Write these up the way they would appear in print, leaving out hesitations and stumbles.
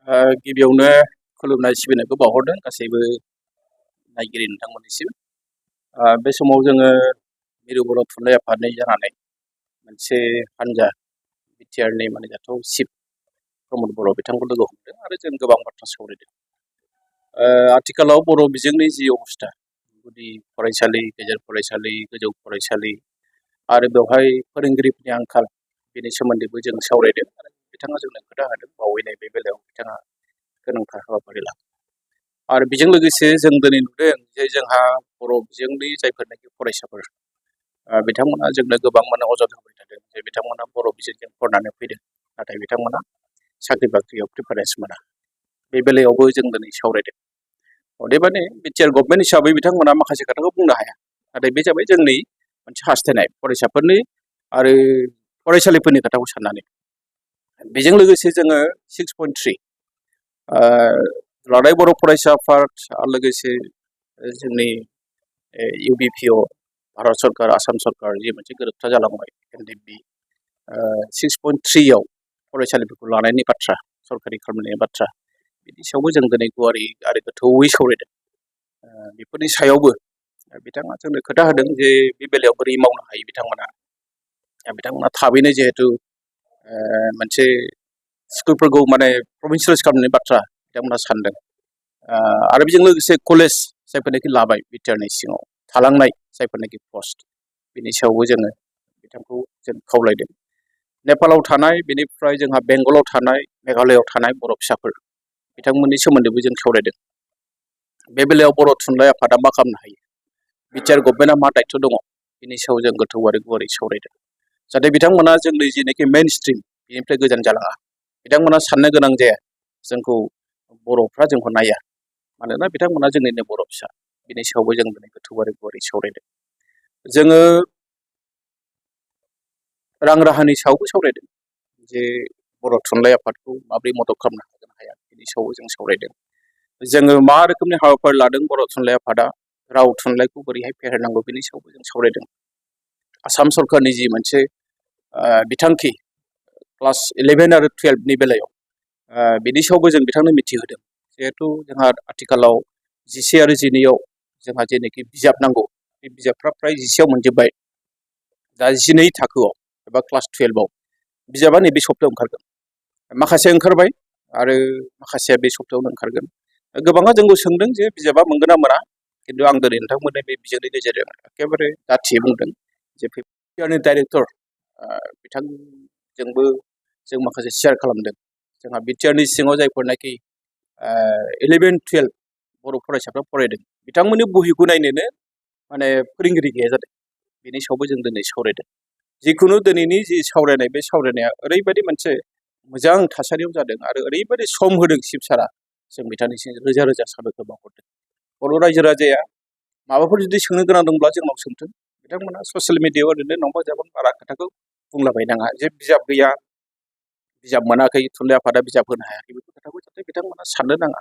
गिबियावनो खुलुमनाय सिबिनायखौ बावहरदों गासैबो नायगिरि नोंथांमोननिसिम। बे समाव जोङो मिरु बर' थुनलाइ आफादनि जानानै मोनसे हानजा बिटिआरनि मानिजाथाव चिफ प्रमद बर' बिथांखौ लोगो हमदों आरो जों गोबां बाथ्रा सावरायदों। आथिखालाव बर' बिजोंनि जि अबस्था, गुदि फरायसालि, गेजेर फरायसालि, गोजौ फरायसालि आरो बेवहाय फोरोंगिरिफोरनि आंखाल, बेनि सोमोन्दैबो जों सावरायदों आरो बिथाङा जोंनो खोथा होदों। बावैनाय बे बेलायाव बिथाङा गोनांथार हाबाफारि लादों आरो बेजों लोगोसे जों दिनै नुदों जे जोंहा बर' बिजोंनि जायफोरनाखि फरायसाफोर, बिथांमोना जोंनो गोबां अजद होबाय थादों जे बिथांमोना बर' बिजोंजों फरायनानै फैदों, नाथाय बिथांमोना साख्रि बाख्रियाव प्रिफारेन्स मोना। बे बेलायावबो जों दिनै सावरायदों। अदेबानि बिटिआर गभर्नमेन्ट हिसाबै बिथांमोना माखासे खोथाखौ बुंनो हाया, नाथाय बे जाबाय जोंनि मोनसे हास्थायनाय फरायसाफोरनि आरो फरायसालिफोरनि खोथाखौ साननानै। बेजों लोगोसे जोङो 6.3 दुलाराय बर' फरायसा आफाद आरो लोगोसे जोंनि इउबिपिअ भारत सरकार, आसाम सरकार जि मोनसे गोरोबथा जालांबाय NDB 6.3 फरायसालिफोरखौ लानायनि बाथ्रा, सरकारि खालामनायनि बाथ्रा, बिनि सायावबो जों दिनै गुवारै आरो गोथौयै सावरायदों। बेफोरनि सायावबो बिथाङा जोंनो खोथा होदों जे बे बेलायाव बोरै मावनो हायो बिथांमोना थाबैनो जिहेतु मोनसे स्कुलफोरखौ प्रभिन्सियेलाइज खालामनायनि बाथ्रा बिथांमोना सानदों। आरो बेजों लोगोसे कलेज जायफोरनाखि लाबाय बिटिआरनि सिङाव थालांनाय जायफोरनाखि पस्ट, बिनि सायावबो जोङो बिथांखौ जों खावलायदों। नेपालाव थानाय, बेनिफ्राय जोंहा बेंगलाव थानाय, मेघालयआव थानाय बर' फिसाफोर, बिथांमोननि सोमोन्दैबो जों सावरायदों। बे बेलायाव बर' थुनलाइ आफादा मा खालामनो हायो, बिटिआर गभर्नमेन्टआ मा दायित्व दङ, बिनि सायाव जों गोथौ आरो गुवारै सावरायदों। जाहाथे बिथांमोना जोंनि जिनाखि मेइन स्ट्रिम बेनिफ्राय गोजान जालाङा, बिथांमोना साननो गोनां जाया जोंखौ बर'फ्रा जोंखौ नाया, मानोना बिथांमोना जोंनिनो बर' फिसा। बिनि सायावबो जों दिनै गोथौ आरो गुवारै सावरायदों। जोङो रां राहानि सायावबो सावरायदों जे बर' थुनलाइ आफादखौ माबोरै मदद खालामनो हागोन हाया, बिनि सायावबो जों सावरायदों। जोङो मा रोखोमनि हाबाफारि लादों बर' थुनलाइ आफादा, राव थुनलाइखौ बोरैहाय फेहेरनांगौ, बिनि सायावबो जों सावरायदों। आसाम सरकारनि जि मोनसे बिथांखि क्लास 11 आरो 12नि बेलायाव, बिनि सायावबो जों बिथांनो मिथिहोदों। जिहेथु जोंहा आथिखालाव 10 आरो 12 जोंहा जेनाखि बिजाब नांगौ, बे बिजाबफ्रा फ्राय 10आव मोनजोब्बाय। दा 12 थाखोआव एबा क्लास 12आव बिजाबा नैबे सप्तायाव ओंखारगोन। माखासे ओंखारबाय आरो माखासेया बे सप्तायावनो ओंखारगोन। गोबाङा जोंखौ सोंदों जे बिजाबा मोनगोन ना मोना, खिन्थु आं दिनै नोंथांमोननो बे बिजोंनि गेजेरजों एखेबारे दाथियै बुंदों जे बिटिआरनि डाइरेक्टर बिथांजोंबो जों माखासे शेयार खालामदों। जोंहा बिटिआरनि सिङाव जायफोरनाखि 11-12 बर' फरायसाफ्रा फरायदों, बिथांमोननि बहिखौ नायनोनो फोरोंगिरि गैया जादों। बेनि सायावबो जों दिनै सावरायदों। जिखुनु दिनैनि जि सावरायनाय, बे सावरायनाया ओरैबायदि मोनसे मोजां थासारियाव जादों आरो ओरैबायदि सम होदों चिफ सारा, जों बिथांनिसिम रोजा रोजा साबायखर बावहरदों। बर' रायजो राजाया माबाफोर जुदि सोंनो गोनां दंब्ला जोंनाव सोंथों। बिथांमोना ससियेल मिडियायाव ओरैनो नंबा जाबां बारा खोथाखौ बुंलाबायनाङा जे बिजाब गैया, बिजाब मोनाखै, थुनलाइ आफादा बिजाब होनो हायाखै, बेफोर खोथाखौ जाहाथे बिथांमोना साननो नाङा।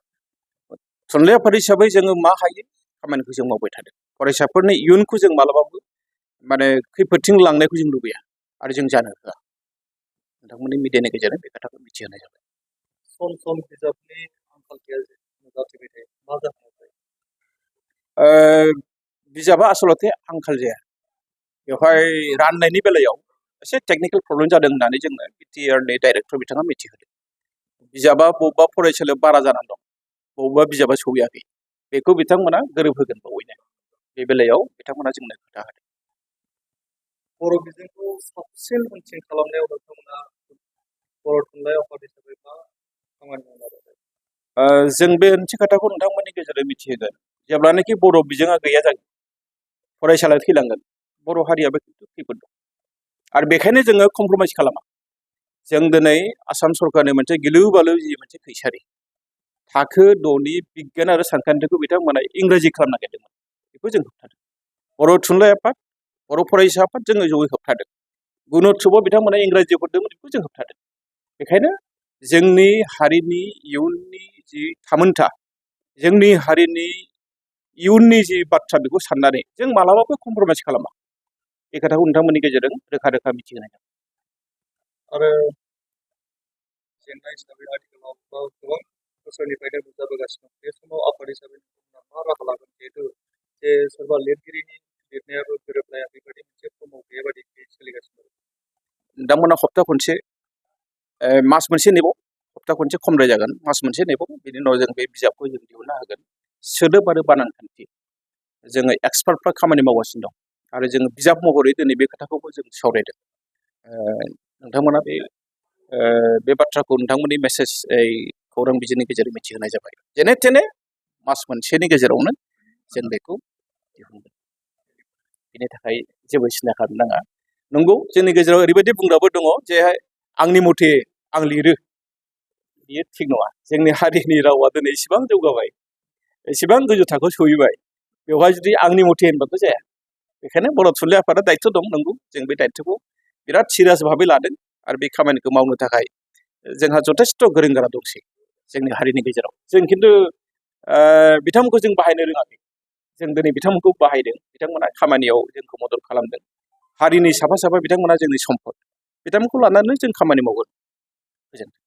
थुनलाइ आफाद हिसाबै जोङो मा हायो खामानिखौ जों मावबाय थादों। फरायसाफोरनि इयुनखौ जों मालाबाबो खैफोदथिं लांनायखौ जों लुबैया आरो जों जानो होआ। नोंथांमोननि मिडियानि गेजेरजों बे खोथाखौ मिथिहोनाय जाबाय। सम सम बिजाबनि आंखाल नुजाथिबाय थायो, मा जाहोनाव जायो? बिजाबा आसलथे आंखाल जाया, बेवहाय राननायनि बेलायाव एसे टेकनिकेल प्रब्लेम जादों होननानै जोंनो बिटिआरनि डाइरेक्टर बिथाङा मिथिहोदों। बिजाबा बबेबा फरायसालियाव बारा जानानै दं, बबेबा बिजाबा सहैयाखै, बेखौ बिथांमोना गोरोबहोगोन बावैनो। बे बेलायाव बिथांमोना जोंनो खोथा होदों। बर' बिजोंखौ साबसिन हामसिन खालामनायाव नोंथांमोना बर' थुनलाइ आफाद हिसाबै मा खामानि मावनो नाजादों? जों बे मोनसे खोथाखौ नोंथांमोननि गेजेरजों मिथिहोगोन, जेब्लानाखि बर' बिजोङा गैया जागोन, फरायसालिया थैलांगोन, बर' हारियाबो खैफोद दं। आरो बेखायनो जोङो कमप्रमाइज खालामा। जों दिनै आसाम सरकारनि मोनसे गिलु बालु जि मोनसे फैसारि, थाखो 6नि बिगियान आरो सानखान्थिखौ बिथांमोना इंराजि खालामनो नागिरदोंमोन, बेखौ जों होबथादों। बर' थुनलाइ आफाद, बर' फरायसा आफाद जोङो जयै होबथादों। गुणोत्सबआव बिथांमोना इंराजि हरदोंमोन, बेखौ जों होबथादों। बेखायनो जोंनि हारिनि इयुननि जि थामोनथा, जोंनि हारिनि इयुननि जि बाथ्रा, बेखौ साननानै जों मालाबाबो कमप्रमाइज खालामा। बे खोथाखौ नोंथांमोननि गेजेरजों रोखा रोखा मिथिहोनाय जाबाय। आरो जेंना हिसाबै आथिखालाव गोबां बोसोरनिफ्रायनो नुजाबोगासिनो दं। बे समाव आफाद हिसाबै नोंथांमोना मा राहा लागोन? जिहेतु जे सोरबा लिरगिरिनि लिरनायाबो गोरोबलाया बेबायदि मोनसे प्रम'ट गैया बायदि सोलिगासिनो दं। नोंथांमोना हप्ता खनसे मास मोनसे नेबाव हप्ता खनसे खमद्राय जागोन मास मोनसे नेबाव बिनि उनाव जों बे बिजाबखौ जों दिहुननो हागोन। सोदोब आरो बानान खान्थि जोङो एक्सपार्टफ्रा खामानि मावगासिनो दं आरो जोङो बिजाब महरै दिनै बे खोथाखौबो जों सावरायदों। नोंथांमोना बे बाथ्राखौ नोंथांमोननि मेसेज खौरां बिजोंनि गेजेरजों मिथिहोनाय जाबाय। जेने थेने मास मोनसेनि गेजेरावनो जों बेखौ दिहुनगोन। बेनि थाखाय जेबो सिन्था खालामनो नाङा। नंगौ जोंनि गेजेराव ओरैबायदि बुंग्राबो दङ जे आंनि मथे आं लिरो बियो थिग नङा। जोंनि हारिनि रावा दिनै इसेबां जौगाबाय, एसेबां गोजौ थाखोआव सहैबाय, बेवहाय जुदि आंनि मथे होनबाबो जाया। बेखायनो बर' थुनलाइ आफादा दायथ' दं। नंगौ जों बे दायथ'खौ बिराद सिरियास भाबै लादों आरो बे खामानिखौ मावनो थाखाय जोंहा जथेस्थ' गोरों गोरा दंसै जोंनि हारिनि गेजेराव। जों खिन्थु बिथांमोनखौ जों बाहायनो रोङाखै। जों दिनै बिथांमोनखौ बाहायदों। बिथांमोना खामानियाव जोंखौ मदद खालामदों। हारिनि साफा साफा बिथांमोना जोंनि सम्पद। बिथांमोनखौ लानानै जों खामानि मावगोन। गोजोन्थों।